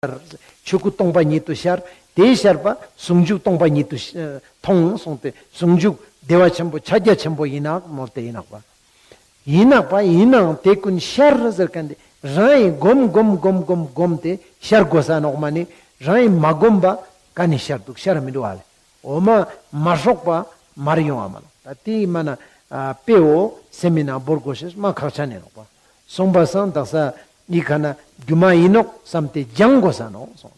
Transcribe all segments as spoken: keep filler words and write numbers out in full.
ཤར། ཆོས་སྐུ་སྟོང་པ་ཉིད་དུ་ཤར། དེའི་ཤར་པ་ཟུང་འཇུག་སྟོང་པ་ཉིད་དུ་ཤ- མཐོང་གསུངས་ཏེ། ཟུང་འཇུག་བདེ་བ་ཆེན་པོ་ཕྱག་རྒྱ་ཆེན་པོ་ཡིན་ནོ་མོལ་ཏེ་ཡིན་ནོ་པ། ཡིན་ནོ་པ། ཡིན་ནའང་དེ་ཀུན་ཤར་ཟེར་མཁན་དེ་རང་གིས་སྒོམ་སྒོམ་སྒོམ་སྒོམ་སྒོམ་སྟེ་ཤར་དགོས་ས་ནོག་མ་ནི། རང་གིས་མ་སྒོམ་པ་ག་ནས་ཤར་འདུག་ཤར་མི་འདུག་ཨ་ལེ། འོ་མ་མ་ཧྲོག་པ་མར་ཡོང་བ་མ་ནོག་ད་དེ་མ་ན་ཨ་དཔེ་འོ་སེམས་མི་ནང་བོར་དགོས་ཤེས་མ་ཁག་ཆ་ནས་ནོག་པ། སོང་པ་སང་དག་ས་ཨི་ཁ་ན་སྒྱུ་མ་ཡིན་ནོག་བསམ་སྟེ་སྦྱང་དགོས་ས་ནོག་གསུངས།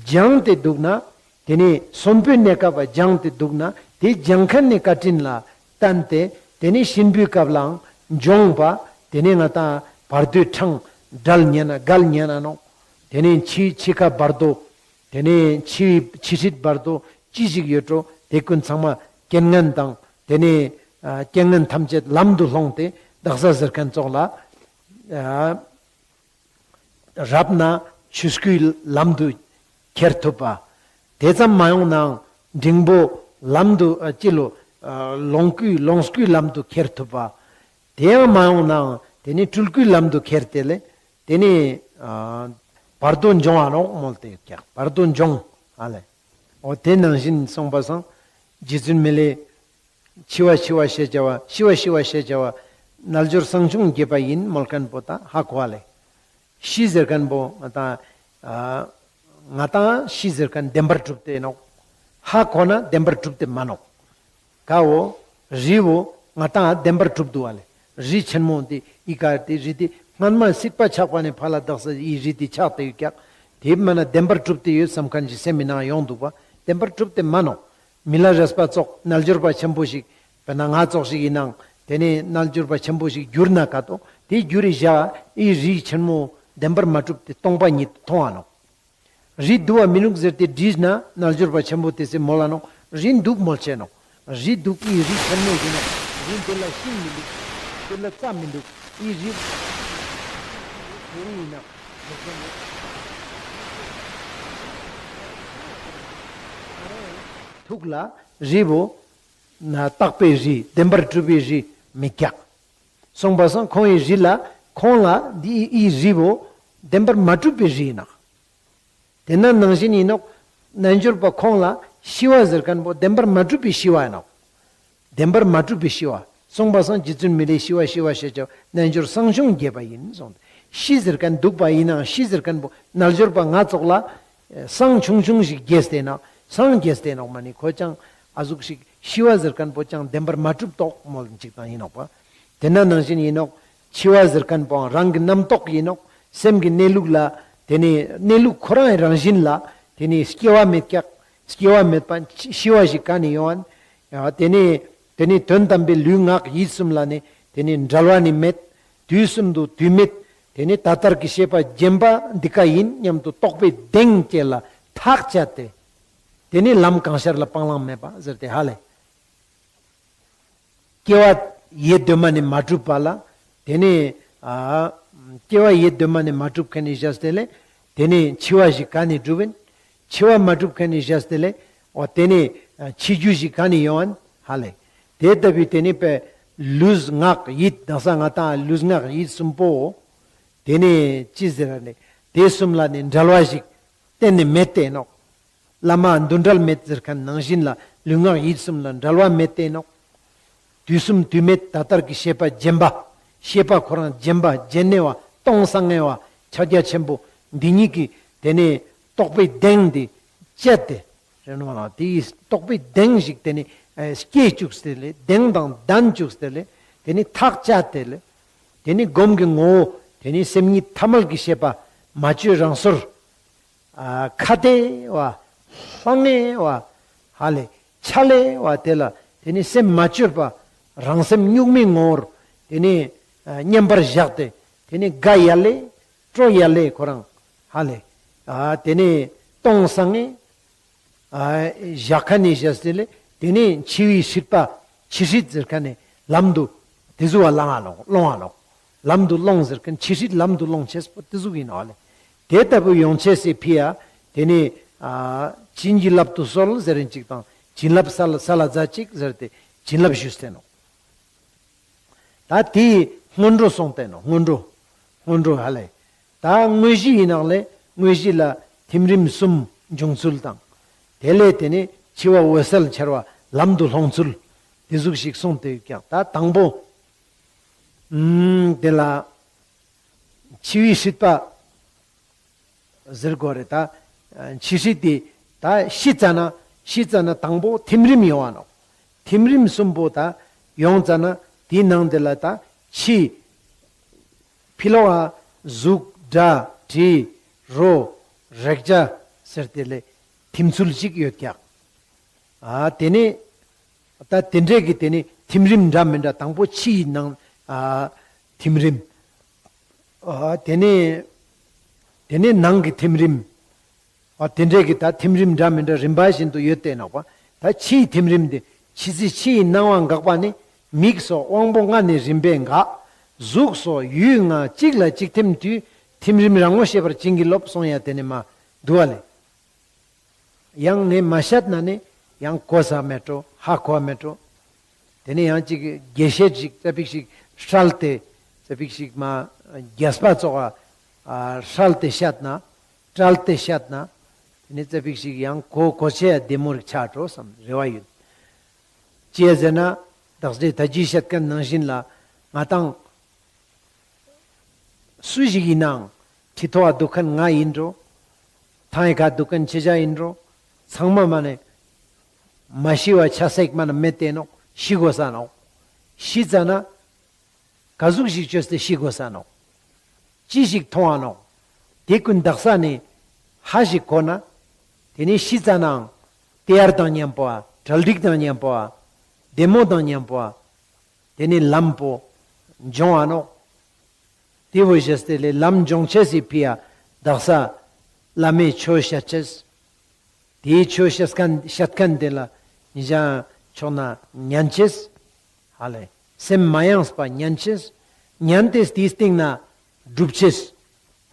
སྦྱངས་ཏེ་འདུག་ན། དེ་ནས་གསོན་པོའི་གནས་སྐབས་སྦྱངས་ཏེ་འདུག་ན། དེ་སྦྱང་མཁན་ནི་བཀའ་དྲིན་ལ་བརྟེན་ཏེ། དེ་ནས་གཤིན་པོའི་སྐབས་ལའང་འབྱོངས་པ། དེ་ནས་ང་དང་བར་དོའི་འཕྲང་བསྒྲལ་ཉན་ན་བརྒལ་ཉན་ན་ནོག་དེ་ནས་འཆི་འཆི་ཁ་བར་དོ། དེ་ནས་འཆི་བའི་འཆི་སྲིད་བར་དོ་ཅི་ཞིག་ཡོད་འགྲོ། དེ་ཀུན་ཚང་མ་རྐྱེན་ངན་དང་། དེ་ནས་ཨ་རྐྱེན་ངན་ཐམས་ཅད་ལམ་དུ་སློང་སྟེ། དག་ས་ཟེར་མཁན་ཙོགས་ལ་ཨ་རབ་ན་ཆོས་སྐུའི་ལམ་དུ་ཁྱེར་ཐུབ་པ། དེ་ཙམ་མ་ཡོང་ནའང་འབྲིང་པོ་ལམ་དུ་ཨ་ཅི་ལོ། ཨ་ལོངས་སྐུའི་ལོངས་སྐུའི་ལམ་དུ་ཁྱེར་ཐུབ་པ། དེ་ཡང་མ་ཡོང་ནའང་དེ་ནི་སྤྲུལ་སྐུའི་ལམ་དུ་ཁྱེར་ཏེ་ལེ། དེ་ནི་ཨ་བར་དོ་འབྱོངས་ཨ་ནོག་མོལ་ཏེ་ཀྱག་བར་དོ་འབྱོངས་ཨ་ལེ། འོ་དེ་ནང་བཞིན་སོང་པ་སང་རྗེ་བཙུན་མི་ལས། འཆི་བ་འཆི་བ་ཞེས་བྱ་བ། ཤི་བ་ཤི་བ་ཞེས་བྱ་བ། རྣལ་འབྱོར་སངས་ཆུང་རྒྱས་པ་ཡིན་མོལ་མཁན་པོ་ད་ཧ་གོ་བ་ལེ། ཤི་ཟེར་མཁན་པོ་ང་དང་ཨ་ང་དང་ཤི་ཟེར་མཁན་བདེན་པར་གྲུབ་སྟེ་ནོག་ཧ་གོ་ན་བདེན་པར་གྲུབ་སྟེ་མ་ནོག་ཀ་བོ། རི་བོ་ང་དང་བདེན་པར་གྲུབ་འདུག་བ་ལེ། རི་ཆེན་མོ་འདི་ཨི་ཀ་དེ་རི་དེ་སྔན་མ་སྲིད་པ་ཆགས་པ་ནས་ཕར་ལ་དག་ས་ཨི་རི་དེ་ཆགས་ཏེ་ཡོད་ཀྱག་དེ་མ་ན་བདེན་པར་གྲུབ་སྟེ་ཡོད་བསམ་མཁན་གྱི་སེམས་མི་ནང་ཡོང་འདུག་བ། བདེན་པར་གྲུབ་སྟེ་མ་ནོག་མི་ལ་རས་པ་ཙོགས་རྣལ་འབྱོར་པ་ཆེན་པོ་ཞིག་དཔེར་ན་ང་ཙོགས་ཞིག་ཡིན་ནའང་དེ་ནས་རྣལ་འབྱོར་པ་ཆེན་པོ་ཞིག་གྱུར་ན་ཀ་ཏོ། དེ་གྱུར་རི་བཞག་ཨི་རི་ཆེན་མོ་བདེན་པར་མ་གྲུབ་སྟེ་སྟོང་པ་ཉིད་མཐོང་བ་ནོག་རི་འདུག་བ་མི་ནུག་ཟེར་ཏེ་དྲིས་ན་རྣལ་འབྱོར་པ་ཆེན་པོ་དེ་ཚེ་མོལ་ལ་ནོག་རི་འདུག་མོལ་ཆེ་ནོག་རི་འདུག་ཨི་རི་ཆེན་མོ་ཡིན་ནོག་རི་འདི་ལ་ཤིང་མི་འདུག་དེ་ལ་རྩྭ་མི་འདུག་ཨི་རི་དེ་རི་ཡིན་ན་ཐུག་ལ་རི་བོ་ན་རྟག་པའི་རི་བདེན་པར་གྲུབ་པའི་རི་མི་རྒྱག་སོང་པ་སང་ཁོང་ཡི་རི་ལ་ཁོང་ལ་འདི་ཨི་རི་བོ་བདེན་པར་མ་གྲུབ་པའི་རི་ཡིན་ནོག་དེ་ན་ནང་བཞིན་ཡིན་ནོག་རྣལ་འབྱོར་པ་ཁོང་ལ་ཤི་བ་ཟེར་མཁན་པོ་བདེན་པར་མ་གྲུབ་པའི་ཤི་བ་ཡིན་ནོག་བདེན་པར་མ་གྲུབ་པའི་ཤི་བ། སོང་པ་སང་རྗེ་བཙུན་མི་ལའི་ཤི་བ་ཤི་བ་ཞེས་བྱ་བ་རྣལ་འབྱོར་སངས་ཆུང་རྒྱས་པ་ཡིན་གསུངས་ཏེ། ཤི་ཟེར་མཁན་འདུག་པ་ཡིན་ནའང་ཤི་ཟེར་མཁན་པོ་རྣལ་འབྱོར་པ་ང་ཙོགས་ལ་སངས་ཆུང་ཆུང་ཞིག་རྒྱས་ཏེ་ན་སངས་རྒྱས་ཏེ་ནོག་མ་ནི་ཁོ་ཅང་ཨ་ཟུག་ཞིག་ཤི་བ་ཟེར་མཁན་པོ་ཅང་བདེན་པར་མ་གྲུབ་དོག་མོལ་ཅིག་དང་ཡིན་ནོག་པ། དེ་ན་ནང་བཞིན་ཡིན་ནོག་འཆི་བ་ཟེར་མཁན་པོའང་རང་གི་རྣམ་རྟོག་ཡིན་ནོག་སེམས་ཀྱི་གནས་ལུགས་ལ་དེ་ནས་གནས་ལུགས་ཁོ་རང་གི་རང་བཞིན་ལ་དེ་ནས་སྐྱེ་བ་མེད་ཀྱག་སྐྱེ་བ་མེད་པ་ཤི་བ་ཞིག་ག་ནས་ཡོང་ཨན། ཡང་དེ་ནས་དེ་ནས་དོན་དམ་པའི་ལུས་ངག་ཡིད་གསུམ་ལ་ནི་དེ་ནས་འབྲལ་བ་ནི་མེད། དུས་གསུམ་དུ་དུས་མེད། དེ་ནས་ད་ལྟར་གྱི་ཤེས་པ་རྗེན་པ་འདི་ཀ་ཡིན་སྙམ་དུ་རྟོག་པའི་གདེང་བསྐྱེད་ལ་ཐག་བཅད་དེ། དེ་ནས་ལམ་གང་ཤར་ལ་སྤང་བླང་མེད་པ་ཟེར་ཏེ་ཧ་ལས། སྐྱེ་བ་ཡེ་གདོད་མ་ནས་མ་གྲུབ་པ་ལ། དེ་ནས་ཨ་སྐྱེ་བ་ཡེ་གདོད་མ་ནས་མ་གྲུབ་མཁན་ནི་བཞག་སྟེ་ལས། དེ་ནས་འཆི་བ་ཞིག་ག་ནས་གྲུབ་ཨིན། འཆི་བ་མ་གྲུབ་མཁན་ནི་བཞག་སྟེ་ལས། འོ་དེ་ནས་ཨ་འཆི་རྒྱུ་ཞིག་ག་ནས་ཡོང་ཨན་ཧ་ལས། དེ་ལྟ་བུའི་དེ་ནས་པའི་ལུས་ངག་ཡིད་དག་ས་ང་དང་ལུས་ངག་ཡིད་གསུམ་པོ། དེ་ནས་ཅི་ཟེར་ར་ནས་དེ་གསུམ་ལ་ནི་འབྲལ་བ་ཞིག་གཏན་ནས་མེད་དེ་ནོག་བླ་མ་འདུ་འབྲལ་མེད་ཟེར་མཁན་ནང་བཞིན་ལ་ལུས་ངག་ཡིད་གསུམ་ལ་འབྲལ་བ་མེད་དེ་ནོག་དུས་གསུམ་དུས་མེད་ད་ལྟར་གྱི་ཤེས་པ་རྗེན་པ། ཤེས་པ་ཁོ་རང་རྗེན་པ་རྗེན་ནེ་བ་སྟོང་སང་ངེ་བ་ཕྱག་རྒྱ་ཆེན་པོ་འདི་ཉིད་ཀྱི་དེ་ནས་རྟོག་པའི་གདེང་འདི་བཅད་དེ། རེད་མ་ལ་དེའི་རྟོག་པའི་གདེང་ཞིག་དེ་ནས་སྐྱེས་བཅུག་སྟེ་ལས་གདེང་དང་ལྡན་བཅུག་སྟེ་ལས་དེ་ནས་ཐག་བཅད་དེ་ལས་དེ་ནས་སྒོམ་གྱི་ངོ་བོ་དེ་ནས་སེམས་ཉིད་ཐ་མལ་གྱི་ཤེས་པ་མ་བཅོས་རང་སོར། ཨ་ཁ་ཏེ་བ། ལྷང་ངེ་བ། ཧ་ལས། ཆ་ལེ་བ་དེ་ལ་དེ་ནི་སེམས་མ་བཅོས་པ། རང་སེམས་གཉུག་མའི་ངོ་བོར་དེ་ནི་ཨ་མཉམ་པར་བཞག་སྟེ་དེ་ནི་དགའ་ཡ་ལེ། སྤྲོ་ཡ་ལེ་ཁོ་རང་ཧ་ལས། ཨ་དེ་ནི་སྟོང་སང་ངེ། ཨ་བཞག་ཁ་ནས་བཞག་སྟེ་ལེ། དེ་ནས་འཆི་བའི་སྲིད་པ། འཆི་སྲིད་ཟེར་ཁ་ནས་ལམ་དུ་དེ་ཟུ་བ་ལང་ང་ལོང་ལོང་ང་ལོང་། ལམ་དུ་ལོང་ཟེར་ཁན་འཆི་སྲིད་ལམ་དུ་ལོང་ཆེས་པོ་དེ་ཟུ་ཡིན་ནོ་ལེ། དེ་ལྟ་བུ་ཡོང་ཆེས་སི་ཕི་ཡ། དེ་ནས་ཨ་བྱིན་གྱིས་བརླབ་ཏུ་གསོལ་ཟེར་རིན་ཅིག་དང་བྱིན་རླབས་ས་ལ་ས་ལ་ཛ་ཅིག་ཟེར་ཏེ་བྱིན་རླབས་ཞུས་ཏེ་ནོ། ད་དེའི་སྔོན་འགྲོ་སོང་སྟེ་ནོ། སྔོན་འགྲོ། སྔོན་འགྲོ་ཧ་ལས། ད་དངོས་གཞི་ཡིན་ནང་ལས་དངོས་གཞི་ལ་ ཐིམ་རིམ་གསུམ་འབྱུང་ཚུལ་དང་། དེ་ལས་དེ་ནས་འཆི་བ་འོད་གསལ་འཆར་བ་ལམ་དུ་ལྷུང་ཚུལ། དེ་ཟུག་ཞིག་གསུངས་ཏེ་ཡོད་ཀྱང་། ད་དང་པོ། ཨུམ། དེ་ལ་འཆི་བའི་སྲིད་པ་ཟེར་དགོས་རེད། ད་འཆི་སྲིད་དེ། ད་ཤི་ཙ་ན། ཤི་ཙ་ན་དང་པོ་ཐིམ་རིམ་ཡོང་བ་ནོག་ཐིམ་རིམ་གསུམ་པོ་ད་ཡོང་ཙ་ན། དེའི་ནང་དེ་ལ་ད་ཕྱི། ཕྱི་ལོགས་ལ་གཟུགས། སྒྲ། དྲི། རོ། རེག་བྱ་ཟེར་དེ་ལས་ཐིམ་ཚུལ་ཅིག་ཡོད་ཀྱག་ཨ། དེ་ནས་ད་དེ་འདྲས་ཀྱི་དེ་ནས་ཐིམ་རིམ་འདྲ་མི་འདྲ། དང་པོ་ཕྱི་ཡི་ནང་། ཨ། ཐིམ་རིམ། ཨ། དེ་ནས་དེ་ནས་ནང་གི་ཐིམ་རིམ། ཨ། དེ་འདྲས་ཀྱི་ད་ཐིམ་རིམ་འདྲ་མི་འདྲ་རིམ་པ་བཞིན་དུ་ཡོད་དེ་ནོག་པ། ད་ཕྱིའི་ཐིམ་རིམ་འདི། འཆི་ཚེ་ཕྱི་ཡི་སྣང་བ་འགག་པ་ནི། མིག་སོགས་དབང་པོ་ལྔ་ནི་རིམ་པས་འགག་གཟུགས་སོགས་ཡུལ་ལྔ་གཅིག་ལ་གཅིག་ཐིམ་དུས། ཐིམ་རིམ་རང་ངོ་ཤེས་པར་བྱིན་གྱིས་རློབས་གསུངས་ཡ་དེ་ནས་མ་འདུག་པ་ལས། ཡང་ངས་མ་བཤད་ན་ནི་ཡང་གོ་ས་མེད་འགྲོ། ཧ་གོ་བ་མེད་འགྲོ། དེ་ནས་ཡང་ཅིག་རྒྱས་བཤད་ཅིག་ཙ་པིག་ཞིག་ཧྲལ་ཏེ། ཙ་པིག་ཞིག་མ་རྒྱས་པ་ཙོགས་ཨ། ཧྲལ་ཏེ་བཤད་ན། བཀྲལ་ཏེ་བཤད་ན། དེ་ནས་ཙ་པིག་ཞིག་ཡང་གོ་གོ་ཆེ་བདེ་མོ་རིག་ཆགས་འགྲོ་བསམ་རེ་བ་ཡོད། ཅི་ཟེར་ན། བདག་འཛིན་ད་ཅི་བཤད་མཁན་ནང་བཞིན་ལ། ང་དང་སུ་ཞིག་ཡིན་ནའང་། གྲི་ཐོག་འདུག་མཁན་ང་ཡིན་འགྲོ། ཐང་ཡི་ཁ་འདུག་མཁན་ཁྱེད་ཅག་ཡིན་འགྲོ། ཚང་མ་མ་ནས་མ་ཤི་བ་ཆ་སྲེག་མ་ན་མེད་དེ་ནོག་ཤི་དགོས་ས་ནོག་ཤི་ཙ་ན། ག་ཟུག་ཞིག་བཅོས་ཏེ་ཤི་དགོས་ས་ནོག་ཅི་ཞིག་མཐོང་བ་ནོག་དེ་ཀུན་དག་ས་ནས་ཧ་ཞིག་གོ་ན། དེ་ནས་ཤི་ཙ་ནའང་ཏེ་ཡར་དང་མཉམ་པོ་ཨ། གྲ་སྒྲིག་དང་མཉམ་པོ་ཨ། བདེ་མོ་དང་མཉམ་པོ་ཨ། དེ་ནས་ལམ་པོ་འབྱོང་བ་ནོག་དེ་བོ་བཞེས་ཏེ་ལས་ལམ་འབྱོང་ཆས་སི་ཕི་ཡ་དག་ས་བླ་མའི་ཆོས་བཤད་ཆས། དེའི་ཆོས་བཤད་མཁན་བཤད་མཁན་དེ་ལ་ཉི་ཞག་ཕྱོགས་ན་ཉན་ཆེས། ཧ་ལས་སེམས་མ་ཡེངས་པ་ཉན་ཆེས། ཉན་ཏེ་དེའི་སྟེང་ན་སྒྲུབ་ཆེས།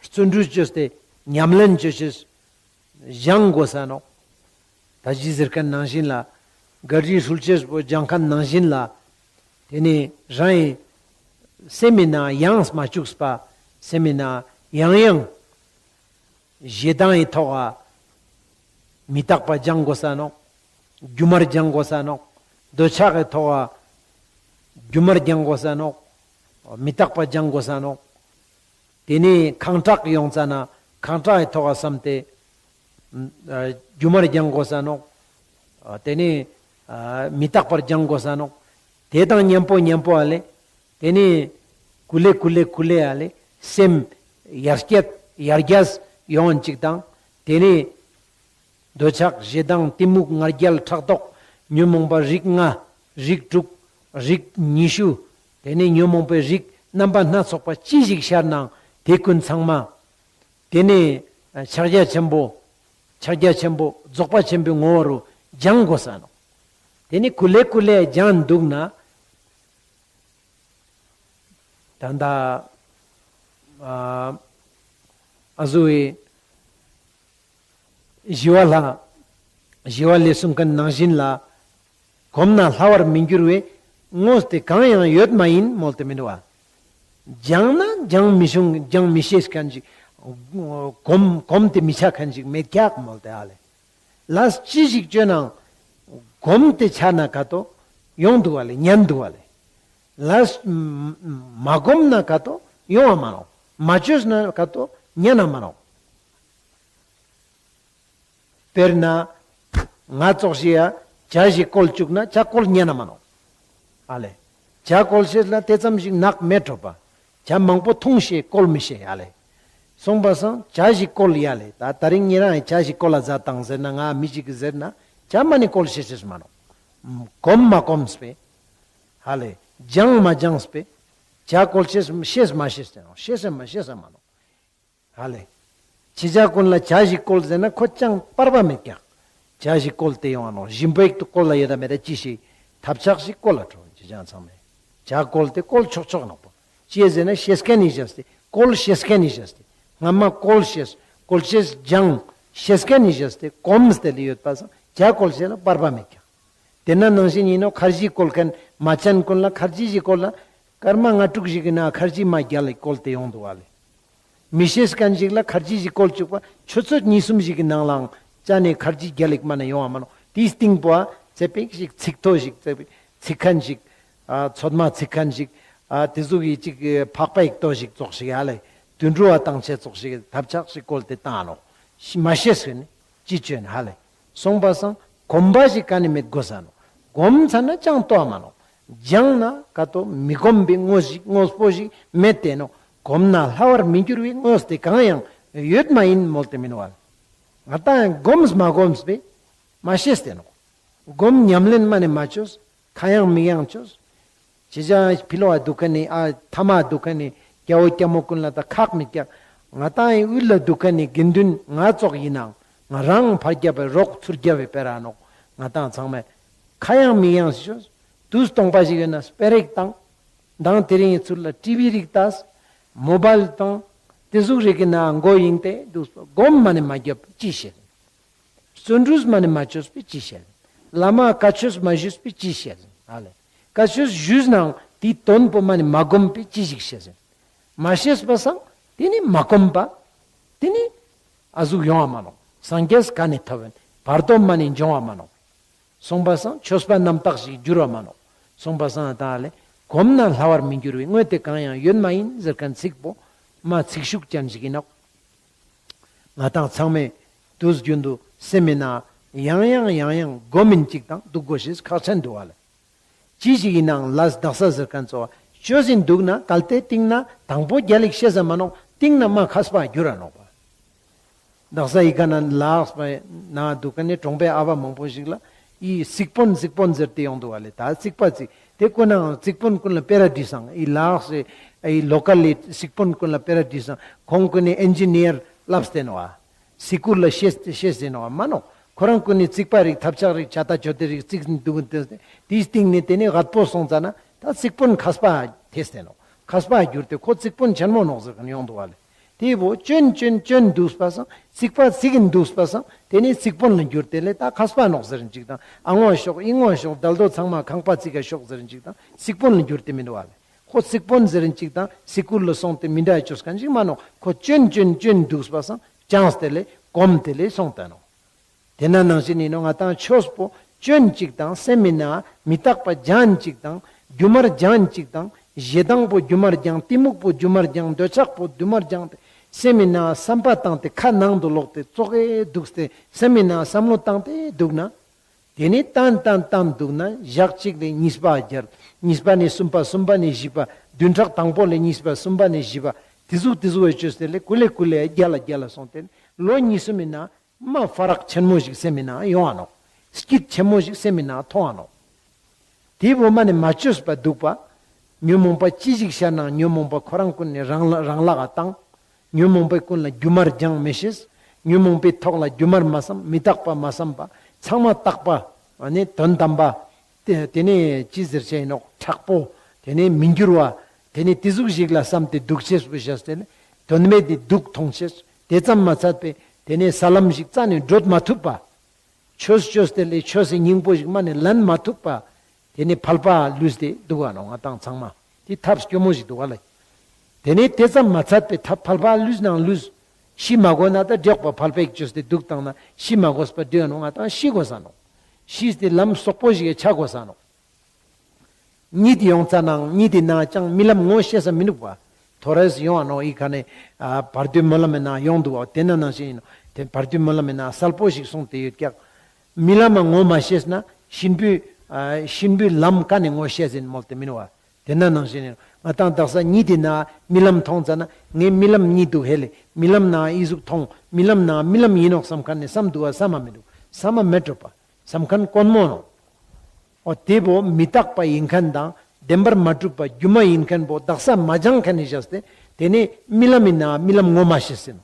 བརྩོན་འགྲུས་བཅོས་ཏེ་ཉམས་ལེན་བཅོ་ཆེས། སྦྱང་དགོས་ས་ནོག་ད་ཅི་ཟེར་མཁན་ནང་བཞིན་ལ། གར་རི་ཧྲུལ་ཆེས་པོ་སྦྱང་མཁན་ནང་བཞིན་ལ། དེ་ནས་རང་ཡི་སེམས་མི་ནང་ཡེངས་མ་བཅུག་པ། སེམས་མི་ནང་ཡང་ཡང་། ཞེ་སྡང་གི་ཐོག་ལ་མི་རྟག་པ་སྦྱང་དགོས་ས་ནོག་སྒྱུ་མར་སྦྱང་དགོས་ས་ནོག་འདོད་ཆགས་ཀྱི་ཐོག་ལ་སྒྱུ་མར་སྦྱང་དགོས་ས་ནོག་མི་རྟག་པ་སྦྱང་དགོས་ས་ནོག་དེ་ནས་ཁེངས་དྲེགས་ཡོང་ཙ་ན་ཁེངས་དྲེགས་ཀྱི་ཐོག་ལ་བསམ་སྟེ། ཨ། སྒྱུ་མར་སྦྱང་དགོས་ས་ནོག་ཨ། དེ་ནས། ཨ། མི་རྟག་པར་སྦྱང་དགོས་ས་ནོག་དེ་དང་མཉམ་པོ་མཉམ་པོ་ཨ་ལས། དེ་ནས་ཀུ་ལེ་ཀུ་ལེ་ཀུ་ལེ་ཨ་ལས་སེམས་ཡར་རྒྱས་ཡར་རྒྱས་ཡོང་ཅིག་དང་། དེ་ནས་འདོད་ཆགས་ཞེ་སྡང་གཏི་མུག་ང་རྒྱལ་ཕྲག་དོག་ཉོན་མོངས་པ་རིགས་ལྔ། རིགས་དྲུག་རིགས་ཉི་ཤུ། དེ་ནས་ཉོན་མོངས་པའི་རིགས་རྣམ་པ་སྣ་ཚོགས་པ་ཅི་ཞིག་ཤར་ནའང་དེ་ཀུན་ཚང་མ། དེ་ནས་ཕྱག་རྒྱ་ཆེན་པོ། ཕྱག་རྒྱ་ཆེན་པོ་རྫོགས་པ་ཆེན་པོའི་ངོ་བོ་རུ་སྦྱང་དགོས་ས་ནོག་དེ་ནས་ཀུ་ལེ་ཀུ་ལེ་སྦྱང་འདུག་ན། ད་ལྟ་ཨ་ཟུ་བའི་ཞི་བ་ལྷ། ཞི་བ་ལྷས་གསུངས་མཁན་ནང་བཞིན་ལ། གོམས་ན་སླ་བར་མི་འགྱུར་བའི། དངོས་དེ་གང་ཡང་ཡོད་མ་ཡིན་མོལ་ཏེ་མི་འདུག་བ། སྦྱངས་ན་སྦྱང་མི་ཤོང་། སྦྱང་མི་ཤེས་མཁན་ཞིག་གོམས་གོམས་ཏེ་མི་ཆ་མཁན་ཞིག་མེད་ཀྱག་མོལ་ཏེ་ཨ་ལས། ལས་ཅི་ཞིག་བཅོས་ནའང་གོམས་ཏེ་ཆ་ན་ག་ཏོ་ཡོང་འདུག་བ་ལས། ཉན་འདུག་བ་ལས། ལས་མ་གོམས་ན་ག་ཏོ་ཡོང་བ་མ་རོགས། མ་བཅོས་ན་ག་ཏོ་ཉན་ན་མ་རོགས། དཔེར་ན། ང་ཙོགས་ཤིག་ཡ་ཇ་ཞིག་བསྐོལ་བཅུག་ན་ཇ་བསྐོལ་ཉན་ན་མ་ནོག་ཨ་ལས། ཇ་བསྐོལ་ཤེས་ལ་དེ་ཙམ་ཞིག་ནག་མེད་འགྲོ་པ། ཇ་མང་པོ་འཐུང་ཤེས་བསྐོལ་མི་ཤེས་ཨ་ལས། སོང་པ་སང་ཇ་ཞིག་བསྐོལ་ཡ་ལས། ད་ད་རིང་ཉེ་རང་ཡི་ཇ་ཞིག་བསྐོལ་ལ་ཟ་དང་ཟེར་ན། ང་མི་ཞིག་གིས་ཟེར་ན་ཇ་མ་ནི་བསྐོལ་ཤེས་ཤེས་མ་ནོག་གོམས་མ་གོམས་པས། ཧ་ལས། སྦྱངས་མ་སྦྱངས་པས། ཇ་བསྐོལ་ཤེས་ཤེས་མ་ཤེས་ཟེར་ནོག་ཤེས་ཤེས་མ་ཤེས་ས་མ་ནོག་ཧ་ལས། ཕྱི་ཇ་ཀུན་ལ་ཇ་ཞིག་བསྐོལ་ཟེར་ན་ཁོ་ཅང་པར་པ་མེད་ཀྱག་ཇ་ཞིག་བསྐོལ་ཏེ་ཡོང་བ་ནོག་ཞིམ་པོ་ཞིག་ཏུ་བསྐོལ་ལ་ཡོད་ད་མེད་ད་ཅི་ཞིག་ཐབས་ཆག་ཞིག་བསྐོལ་ལ་འགྲོ། ཅི་ཅང་ཚང་མས་ཇ་བསྐོལ་ཏེ་བསྐོལ་ཆོག་ཆོག་ནོག་པོ། ཅི་ཟེར་ན་ཤེས་མཁན་ནི་བཞག་སྟེ་བསྐོལ་ཤེས་མཁན་ནི་བཞག་སྟེ་སྔ་མ་བསྐོལ་ཤེས་བསྐོལ་ཤེས་སྦྱངས་ཤེས་མཁན་ནི་བཞག་སྟེ་གོམས་ཏེ་ལ་ཡོད་པ་སང་ཇ་བསྐོལ་ཤེས་ལ་པར་པ་མེད་ཀྱག་དེ་ན་ནང་བཞིན་ཡིན་ནོག་ཁར་ཇི་བསྐོལ་མཁན་མ་ཅན་ཀུན་ལ་ཁར་ཇི་ཞིག་བསྐོལ་ལ་སྐར་མ་ལྔ་དྲུག་ཞིག་གི་ནང་ཁར་ཇི་མ་རྒྱལ་ལ་བསྐོལ་ཏེ་ཡོང་འདུག་བ་ལས། མི་ཤེས་མཁན་ཞིག་ལ་ཁར་ཇི་ཞིག་བཀོལ་བཅུག་པ་ཆུ་ཚོད་གཉིས་གསུམ་ཞིག་གི་ནང་ལའང་ཅ་ནེ་ཁར་ཇི་རྒྱལ་ལེགས་མ་ནེ་ཡོང་བ་མ་ནོ། དེའི་སྟེང་པོ་ཨ་ཙེ་པིག་ཞིག་ཚིག་ཐོ་ཞིག་ཙེ་པིག་ཚིག་མཁན་ཞིག་ཨ་ཚོད་མ་ཚིག་མཁན་ཞིག་ཨ་དེ་ཟུག་གི་ཅིག་ཕག་པའི་ཏོ་ཞིག་ཙོགས་ཤིག་ཧ་ལེ་དུད་འགྲོ་བ་བཏང་ཆེད་ཙོགས་ཤིག་ཐབས་ཆག་ཞིག་བཀོལ་ཏེ་བཏང་ནོ། མ་ཤེས་ཟེར་ནི་ཅི་བཅོས་ནི་ཧ་ལེ། སོང་པ་སང་གོམས་པ་ཞིག་ག་ནི་མེད་དགོས་ས་ནོ། གོམས་ཚར་ན་ཅང་ལྟོ་མ་ནོ། སྦྱངས་ན་ག་ཏོ་མི་གོམས་པའི་དངོས་ཤིག་དངོས་པོ་ཞིག་མེད་དེ་ནོ། གོམས་ན་སླ་བར་མི་འགྱུར་བའི་དངོས་དེ་གང་ཡང་ཡོད་མ་ཡིན་མོལ་ཏེ་མིན་བ། ང་ཏང་ཡང་གོམས་མ་གོམས་པས་མ་ཤེས་ཏེ་ནོ། སྒོམ་ཉམས་ལེན་མ་ནི་མ་བཅོས། ཁ་ཡང་མིག་ཡང་བཅོས། ཅི་ཅང་ཕི་ལོ་བ་འདུག་མཁན་ནི་ཨ་ཐ་མ་འདུག་མཁན་ནི་རྒྱལ་བོ་རྒྱལ་མོ་ཀུན་ལ་ད་ཁག་མི་རྒྱག་ང་ཏང་ཡི་དབུས་ལ་འདུག་མཁན་ནི་དགེ་འདུན་ང་ཙོགས་ཡིན་ནའང་ང་རང་ཕར་རྒྱབ་པའི་རོགས་ཚུར་རྒྱབ་པའི་སྤེ་ར་ནོག་ང་ཏང་ཚང་མས་ཁ་ཡང་མིག་ཡང་བཅོས། དུས་སྟོང་པ་ཞིག་ཡོད་ན་སྤེ་རེག་དང་། མདང་དེ་རིང་ཚུར་ལ་ཊི་ཝི་རིག་ལྟས། མོ་བལ་དང་། དེ་ཟུག་རིག་གི་ན་མགོ་ཡིན་ཏེ་འདུག་སྒོམ་མ་ནི་མ་རྒྱབ་ཅི་ཤེས། བརྩོན་འགྲུས་མ་ནི་མ་བཅོས་པས་ཅི་ཤེས། བླ་མ་བཀའ་ཆོས་མ་ཞུས་པས་ཅི་ཤེས། ཨ་ལེ། བཀའ་ཆོས་ཞུས་ནའང་དེའི་དོན་པོ་མ་ནི་མ་བསྒོམས་པས་ཅི་ཞིག་ཤེས། མ་ཤེས་པ་སང་དེ་ནི་མ་བསྒོམས་པ། དེ་ནི་ཨ་ཟུག་ཡོང་བ་མ་ནོག་སངས་རྒྱས་ག་ནས་ཐོབ་ཡིན། བར་དོ་མ་ནི་འབྱུང་བ་མ་ནོག་སོང་པ་སང་ཆོས་པ་རྣམ་དག་ཞིག་འགྱུར་བ་མ་ནོག་སོང་པ་སང་ད་ལེ་གོམས་ན་སླ་བར་མི་འགྱུར་བའི་དངོས་དེ་གང་ཡང་ཡོད་མ་ཡིན་ཟེར་མཁན་ཚིག་པོ་མ་ཚིག་ཤུགས་ཅན་ཞིག་ཡིན་ནོག་ང་དང་ཚང་མས་དུས་རྒྱུན་དུ་སེམས་མི་ནང་ཡང་ཡང་ཡང་ཡང་སྒོམ་མིན་ཅིག་དང་འདུག་དགོས་ཞེས་ཁག་ཆེན་འདུག་བ་ལེ། ཅི་ཞིག་ཡིན་ནའང་ལས་དག་ས་ཟེར་མཁན་ཚོ་བ་ཅོ་ཟིན་འདུག་ན་གལ་ཏེ་སྟིང་ན་དང་པོ་རྒྱལ་ལེགས་ཤེས་ས་མ་ནོག་སྟིང་ན་མ་མཁས་པ་འགྱུར་ར་ནོག་པ། དག་ས་ཡི་ག་ན་ལགས་པ་ན་འདུག་ག་ནས་གྲོང་པའི་ཨ་བ་མང་པོ་ཞིག་ལ་ཡི་སིག་པོན་སིག་པོན་ཟེར་ཏེ་ཡོང་འདུག་བ་ལེ། ད་སིག་པ་ཚིག་དེ་ཀུན་ནའང་སིག་པོན་ཀུན་ལ་པེ་ར་བྲིས་སང་ཡི་ལགས་སེ་ཡི་ལོ་ཀལ་ལི་སིག་པོན་ཀུན་ལ་པེ་ར་བྲིས་སང་ཁོང་ཀུན་ནས་ཨེན་ཇི་ནི་ཡར་ལབས་ཏེ་ནོ་བ། སི་ཀུར་ལ་ཤེས་ཤེས་ཟིན་ནོ་མ་ནོ། ཁོ་རང་ཀུན་ནི་རྩིག་པ་རིག་ཐབས་ཆག་རིག་ཆ་ད་ཇོ་ཏེ་རིག་རྩིག་ཟིན་འདུག་འདི་དེའི་སྟེང་ནས་དེ་ནི་རྒད་པོ་སོང་ཙ་ན་ད་རྩིག་པོན་མཁས་པ་ཐེས་ཏེ་ནོ། མཁས་པ་གྱུར་ཏེ་ཁོ་རྩིག་པོན་ཆེན་མོ་ནོག་ཟེར་གི་ཡོང་འདུག་བ་ལེ། དེ་བོ་ཅོན་ཅོན་ཅོན་འདུག་པ་སང་རྩིག་པ་རྩིག་གིན་འདུག་པ་སང་དེ་ནི་རྩིག་པོན་ལ་གྱུར་ཏེ་ལེ་ད་མཁས་པ་ནོག་ཟེར་གཅིག་དང་ཨ་ངོ་ཤོག་ཨི་ངོ་ཤོག་དལ་དོ་ཚང་མ་ཁང་པ་རྩིག་ག་ཤོག་ཟེར་གཅིག་དང་རྩིག་པོན་ལ་གྱུར་ཏེ་མི་འདུག་བ་ལེ། ཁོ་རྩིག་པོན་ཟེར་གཅིག་དང་སི་ཀུར་ལ་སོང་སྟེ་མི་འདྲ་ཅོས་མཁན་ཅིག་མ་ནོག་ཁོ་ཅོན་ཅོན་ཅོན་འདུག་པ་སང་ཅང་སྟེ་ལེ་གོམས་ཏེ་ལེ་སོང་ཏེ་ནོ། དེ་ན་ནང་བཞིན་ཡིན་ནོ་ང་དང་ཆོས་པོ་སྐྱོན་གཅིག་དང་སེམས་མི་ནང་མི་རྟག་པ་སྦྱང་གཅིག་དང་རྒྱུ་མར་སྦྱང་གཅིག་དང་ཞེ་སྡང་པོ་རྒྱུ་མར་སྦྱང་གཏི་མུག་པོ་རྒྱུ་མར་སྦྱང་འདོད་ཆགས་པོ་རྒྱུ་མར་སྦྱང་སྟེ་སེམས་མི་ནང་བསམ་པ་བཏང་སྟེ་ཁ་ནང་དུ་ལོག་སྟེ་ཙོག་གེ་འདུག་སྟེ་སེམས་མི་ནང་བསམ་བློ་བཏང་སྟེ་འདུག་ན། དེ་ནས་བཏང་བཏང་བཏང་འདུག་ན་ཞག་གཅིག་ལས་གཉིས་པ་སྦྱར། གཉིས་པ་ནས་གསུམ་པ་གསུམ་པ་ནས་བཞི་པ་བདུན་ཕྲག་དང་པོ་ལས་གཉིས་པ་གསུམ་པ་ནས་བཞི་པ་དེ་ཟུག་དེ་ཟུག་བས་བཅོས་ཏེ་ལས་ཀུ་ལེ་ཀུ་ལེ་རྒྱ་ལ་རྒྱ་ལ་སོང་སྟེ་ལོ་གཉིས་གསུམ་མིན་ན། མ་ཧྥ་རག་ཆེན་མོ་ཞིག་སེམས་མི་ནང་ཡོང་བ་ནོག་སྐྱིད་ཆེན་མོ་ཞིག་སེམས་མི་ནང་མཐོང་བ་ནོག་དེའི་བོ་མ་ནི་མ་བཅོས་པ་འདུག་པ། ཉོན་མོངས་པ་ཅི་ཞིག་ཤར་ནའང་ཉོན་མོངས་པ་ཁོ་རང་ཀུན་ནས་རང་ལ་རང་ལག་ག་བཏང་། ཉོན་མོངས་པའི་ཀུན་ལ་རྒྱུ་མར་སྦྱང་མི་ཤེས། ཉོན་མོངས་པའི་ཐོག་ལ་རྒྱུ་མར་མ་བསམ་མི་རྟག་པ་མ་བསམ་པ་ཚང་མ་རྟག་པ། ཨ་ནི་དོན་དམ་པ། དེ་དེ་ནས་ཅི་ཟེར་བྱས་ཡིན་ནོག་མཁྲེགས་པོ། དེ་ནས་མི་འགྱུར་བ། དེ་ནས་དེ་ཟུག་ཞིག་ལ་བསམ་སྟེ་འདུག་ཅེས་པོ་བཞག་སྟེ་ནི་དོན་མེད་དེ་སྡུག་མཐོང་ཅེས་དེ་ཙམ་མ་ཚད་པས་དེ་ནས་ས་ལམ་ཞིག་རྩ་ནས་བགྲོད་མ་ཐུབ་པ། ཆོས་ཆོས་དེ་ལས་ཆོས་སི་སྙིང་པོ་ཞིག་མ་ནས་ལེན་མ་ཐུབ་པ། དེ་ནས་ཕལ་པ་ལུས་ཏེ་འདུག་ག་ནོ་ང་དང་ཚང་མ་དེ་ཐབས་སྐྱོ་མོ་ཞིག་འདུག་ག་ལ། དེ་ནས་དེ་ཙམ་མ་ཚད་པའི་ཐབས་ཕལ་པ་ལུས་ནང་ལུས། ཤི་མ་དགོས་ན་ད་འགྲེག་པ་ཕལ་པའི་ཆོས་དེ་འདུག་བཏང་ན་ཤི་མ་དགོས་པ་འདུག་ག་ནོ་ང་དང་ཤི་དགོས་ས་ནོ། ཤི་སྟེ་ལམ་སོག་པོ་ཞིག་ཆ་དགོས་ས་ནོ། གཉིད་ཡོང་ཙ་ནའང་གཉིད་དེ་ནང་ཅང་རྨི་ལམ་ངོ་ཤེས་ས་མི་འདུག་པ། ཐོ་རེས་ཡོང་བ་ནོ་ཨི་ཁ་ནས་ཨ་བར་དོའི་སྨོན་ལམ་མི་ནང་ཡོང་འདུག་བ་དེ་ན་ནང་བཞིན་ཡིན་ནོ། དེ་བར་དོའི་སྨོན་ལམ་མི་ནང་གསལ་པོ་ཞིག་གསུངས་ཏེ་ཡོད་ཀྱག་རྨི་ལམ་ངོ་མ་ཤེས་ན་གཤིན་པོའི་ཨ་གཤིན་པོའི་ལམ་ཀ་ནས་ངོ་ཤེས་ཟིན་མོལ་ཏེ་མིན་བ། དེ་ན་ནང་བཞིན་ཡིན་ནོ། ང་དང་དག་ས་གཉིད་དེ་ན་རྨི་ལམ་མཐོང་ཙ་ན་ངས་རྨི་ལམ་གཉིད་འདུག་ཧེ་ལེ་རྨི་ལམ་ནང་ཨི་ཟུག་མཐོང་རྨི་ལམ་ནང་རྨི་ལམ་ཡིན་ནོག་བསམ་མཁན་ནས་བསམ་འདུག་བ་བསམ་མ་མི་འདུག་བསམ་མ་མེད་གྲུབ་པ་བསམ་མཁན་དཀོན་མོ་ནོ། འོ་དེ་བོ་མི་རྟག་པ་ཡིན་མཁན་དང་བདེན་པར་མ་གྲུབ་པ་སྒྱུ་མ་ཡིན་མཁན་བོ་དག་ས་མ་སྦྱང་མཁན་ནས་བཞག་སྟེ་དེ་ནས་རྨི་ལམ་ཡིན་ན་རྨི་ལམ་ངོ་མ་ཤེས་ཟིན།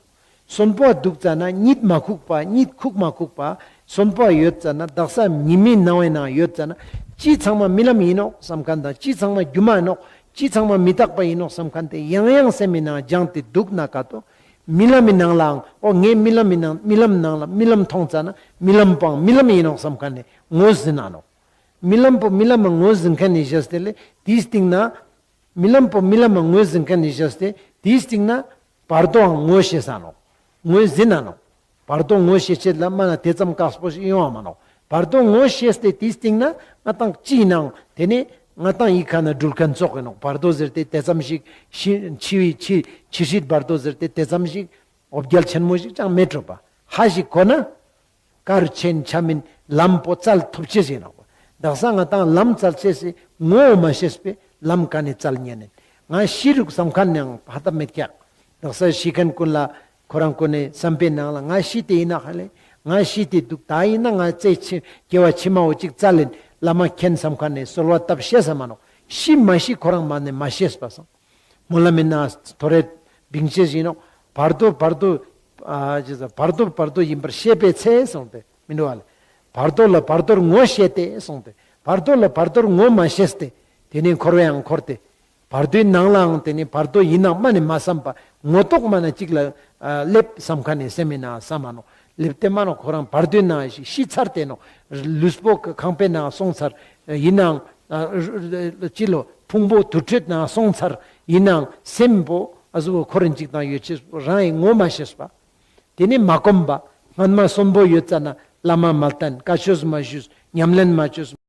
གསོན་པོ་འདུག་ཙ་ན་གཉིད་མ་ཁུག་པ་གཉིད་ཁུག་མ་ཁུག་པ་གསོན་པོ་ཡོད་ཙ་ན་དག་ས་ཉི་མའི་སྣང་བའི་ནང་ཡོད་ཙ་ན་ཅི་ཚང་མ་རྨི་ལམ་ཡིན་ནོག་བསམ་མཁན་དང་ཅི་ཚང་མ་སྒྱུ་མ་ཡིན་ནོག་ཅི་ཚང་མ་མི་རྟག་པ་ཡིན་ནོག་བསམ་མཁན་དེ་ཡང་ཡང་སེམས་མི་ནང་སྦྱངས་ཏེ་འདུག་ན་ག་ཏོ། རྨི་ལམ་མི་ནང་ལའང་འོ་ངས་རྨི་ལམ་མི་ནང་རྨི་ལམ་ནང་ལ་རྨི་ལམ་མཐོང་ཙ་ན་རྨི་ལམ་པོའང་རྨི་ལམ་ཡིན་ནོག་བསམ་མཁན་ནས་ངོས་ཟིན་ན་ནོག་རྨི་ལམ་པོ་རྨི་ལམ་མ་ངོས་ཟིན་མཁན་ནས་བཞག་སྟེ་ལས་དེའི་སྟེང་ན། རྨི་ལམ་པོ་རྨི་ལམ་མ་ངོས་ཟིན་མཁན་ནས་བཞག་སྟེ་དེའི་སྟེང་ན། བར་དོའང་ངོ་ཤེས་ས་ནོག་ངོས་ཟིན་ན་ནོག་བར་དོ་ངོ་ཤེས་ཆེད་ལ་མ་ན་དེ་ཙམ་དཀགས་པོ་ཞིག་ཡོང་བ་མ་ནོག་བར་དོ་ངོ་ཤེས་ཏེ་དེའི་སྟེང་ན་ང་ཏང་ཅིའི་ནང་དེ་ནས་ང་ཏང་ཡི་ཁ་ན་འགྲུལ་མཁན་ཙོགས་ཡིན་ནོག་བར་དོ་ཟེར་ཏེ་དེ་ཙམ་ཞིག་ཤི་འཆི་བའི་འཆི་འཆི་སྲིད་བར་དོ་ཟེར་ཏེ་དེ་ཙམ་ཞིག་འོ་བརྒྱལ་ཆེན་མོ་ཞིག་ཅང་མེད་འགྲོ་པ། ཧ་ཞིག་གོ་ན། གར་ཆེན་ཆ་མིན་ལམ་པོ་བཙལ་ཐུབ་ཆེ་ཟིན་ནོག་དག་ས་ང་ཏང་ལམ་བཙལ་ཆེ་སི་ངོ་བོ་མ་ཤེས་པའི་ལམ་ག་ནས་བཙལ་ཉན་ནན། ང་ཤི་རུག་སམ་ཁན་ནའང་ཧ་ད་མེད་ཀྱག་དག་ས་ཤི་མཁན་ཀུན་ལ་ཁོ་རང་ཀུན་ནས་བསམ་པའི་ནང་ལ་ང་ཤི་དེ་ཡིན་ན་ཧ་ལས། ང་ཤི་དེ་འདུག་ད་ཡིན་ན་ང་རྩེ་ཆེ་སྐྱེ་བ་ཕྱི་མ་བོ་གཅིག་བཙལ་ལེན་བླ་མ་མཁྱེན་སམ་ཁན་ནས་གསོལ་བ་བཏབ་ཤེས་ས་མ་ནོག་ཤི་མ་ཤི་ཁོ་རང་མ་ནས་མ་ཤེས་པ་སང་། སྨོན་ལམ་མི་ན་ཐོ་རེ་བིང་ཆེ་ཞིག་ནོག་བར་དོ་བར་དོ། ཨ་ཅེ་ས་བར་དོ་བར་དོ་ཡིན་པར་ཤེས་པའི་ཚེ་གསུངས་ཏེ་མི་འདུག་བ་ལེ། བར་དོ་ལ་བར་དོར་ངོ་ཤེས་ཏེ་གསུངས་ཏེ། བར་དོ་ལ་བར་དོར་ངོ་མ་ཤེས་ཏེ། དེ་ནས་འཁོར་བའང་འཁོར་ཏེ། བར་དོའི་ནང་ལའང་དེ་ནས་བར་དོ་ཡིན་ནང་མ་ནས་མ་བསམ་པ་ངོ་ཐོག་མ་ན་གཅིག་ལ་ཨ་སླེབས་སམ་ཁ་ནས་སེམས་མི་ན་བསམ་མ་ནོག་སླེབས་ཏེ་མ་ནོག་ཁོ་རང་བར་དོའི་ནང་ཞིག་ཤི་ཚར་ཏེ་ནོག་ལུས་པོ་ཁང་པའི་ནང་སོང་ཚར་ཡིན་ནའང་ཨ་ཅི་ལོ་ཕུང་པོ་དུར་ཁྲོད་ནང་སོང་ཚར་ཡིན་ནའང་སེམས་པོ་ཨ་ཟུ་ཁོ་རང་གཅིག་དང་ཡོད་ཆེས་རང་ཡིན་ངོ་མ་ཤེས་པ། དེ་ནི་མ་གོམས་པ། སྔན་མ་གསོན་པོ་ཡོད་ཙ་ན་བླ་མ་མ་བསྟེན། བཀའ་ཆོས་མ་ཞུས། ཉམས་ལེན་མ་བཅོས།